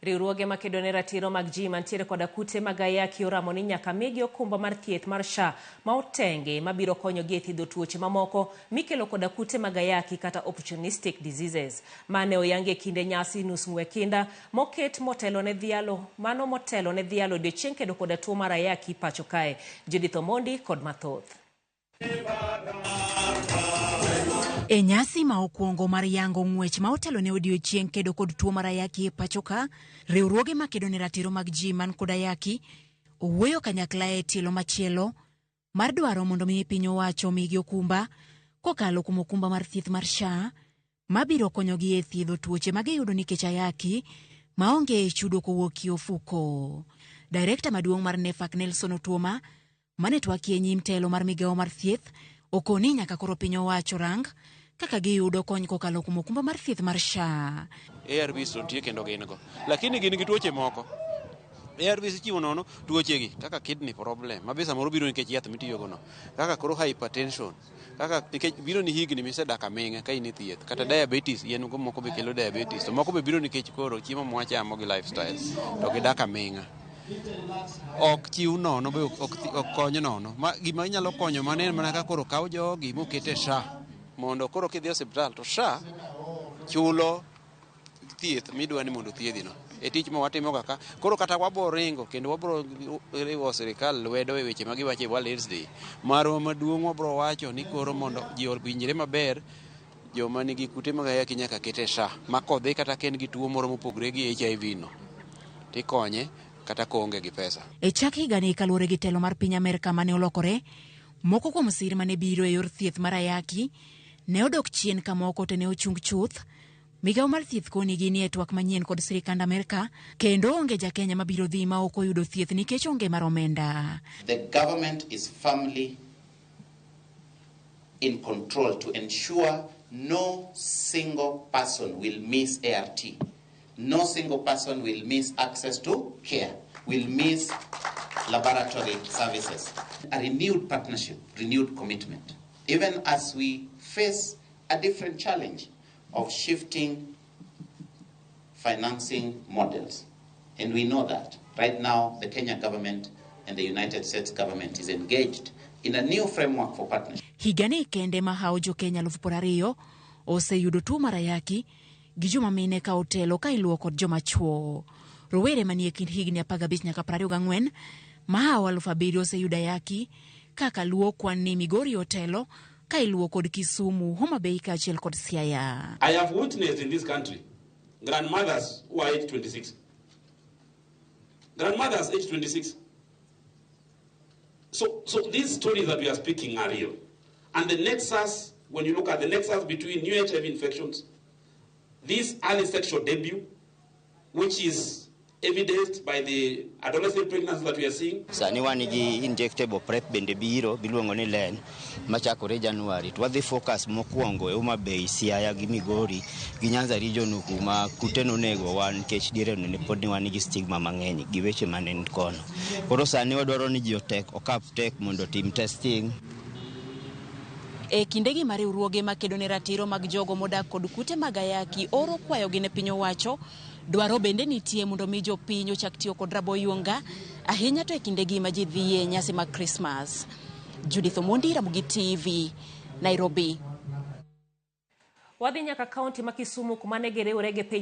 Riwruoge makedo ne ratiro mag ji mantiere koda kute mag ayaki oramo ni nyaka migi okumba mar thieth mar SHA ma otenge mabiro konyogi e thiedho tuoche mamoko mikelo koda kute mag ayaki kata opportunistic diseases. Mane oyangi e kinde nyasi nus ng'we kinda moket motelo ne dhialo mano motelo ne dhialo odiochieng' kedo koda tuo mar ayaki pacho kae. Judith Omondi kod mathoth. E nyasi ma okwongo mar yango ng'wech ma otelo ne odiochieng' kedo kod tuo mar ayaki e pacho ka, riwruoge makedo ne ratiro mag ji man kod ayaki owuoyo kanyakla e tielo machielo mar dwaro mondo mi piny owacho omigi okumba kokalo kuom okumba mar thieth mar SHA mabiro konyogi e thiedho tuoche ma giyudo nikech ayaki maonge chudo kowuok e ofuko. Direkta maduong' mar NEPHAK Nelson Otuoma mane twakie nyim telo mar migawo mar thieth okoni nyaka koro piny owacho rang kaka giyudo kony kokalo kuom okumba mar thieth mar SHA. ARVs to nitie kendo gin go, lakini gin gi tuoche moko. ARVs ichiwo nono tuoche gi kaka kidney problem ma be samoro biro nikech yath mitiyogo no, kaka koro hypertension, kaka nikech biro ni higni misedak aming'a ka in e thieth, kata diabetes, yien go moko be kelo diabetes, to moko be biro nikech koro chiemo mwachamo gi lifestyle to gidak aming'a. Ok chiw nono be ok kony nono. Ma gima inyalo konyo mano en mana ka koro kaw jogi moket e SHA mondo koro kidhi e osiptal to SHA chulo thieth midwa ni mondo othiedhi no. E tich ma watimo ga ka. Koro kata wabro ringo kendo wabro riwo sirikal lwedo e weche ma giwacho e World AIDS Day. Marwa maduong' wabro wacho ni koro mondo ji owinjre maber joma nigi kute mag ayaki nyaka ket e SHA ma kodhi kata ka en gi tuo moro mopogre gi HIV no tikonye kata koonge gi pesa. E chak higani kaluwore gi telo mar piny Amerka mane olokore, moko kuom sir mane biro e yor thieth mar ayaki ne odok chien ka moko to ne ochung chuth. Migawo mar thieth koni gini e twak manyien kod sirikand Amerka kendo onge ja Kenya mabiro dhi ma ok oyudo thieth nikech onge mar omenda. The government is firmly in control to ensure no single person will miss ART. No single person will miss access to care, will miss laboratory services. A renewed partnership, renewed commitment, even as we face a different challenge of shifting financing models. And we know that right now the Kenya government and the United States government is engaged in a new framework for partnership. Higani kende mahawo jo Kenya 20,000 oseyudo tuo mar ayaki gi joma mine ka otelo ka iluwo kod joma chuo. Rowere manie kind higni 15 nyaka 24 mahawo 7,000 oseyudo ayaki kaka luwo kwan ni Migori otelo ka iluwo kod Kisumu, Homa Bay kaachiel kod Siaya. I have witnessed in this country grandmothers who are age 26. Grandmothers age 26. So these stories that we are speaking are real. And the nexus, when you look at the nexus between new HIV infections, this early sexual debut, which is evidenced by the adolescent pregnancy that we are seeing. Sani wan gi injectable PrEP bende biro biluongo ni LEN machakore January to wadhi focus mokwongo e Homa Bay, Siaya gi Migori gi Nyanza region kuma kute nonego wan nikech diere no ne pod ne wan gi stigma mang'eny gi weche mane ni kono. Koro sani wadwaro ni ji otek okap tek mondo otim testing. E kindegi ma riwruoge makedo ne ratiro mag jogo modak kod kute mag ayaki oro kwayogi ne piny owacho, dwaro bende nitie mondo mi jopiny ochak tiyo kod raboyunga ahinya to e kindegi ma ji dhiye nyasi mag Christmas. Judith Omondi, Ramogi TV, Nairobi. Wadhi nyaka kaunti ma Kisumu kuma ne giriwre gi piny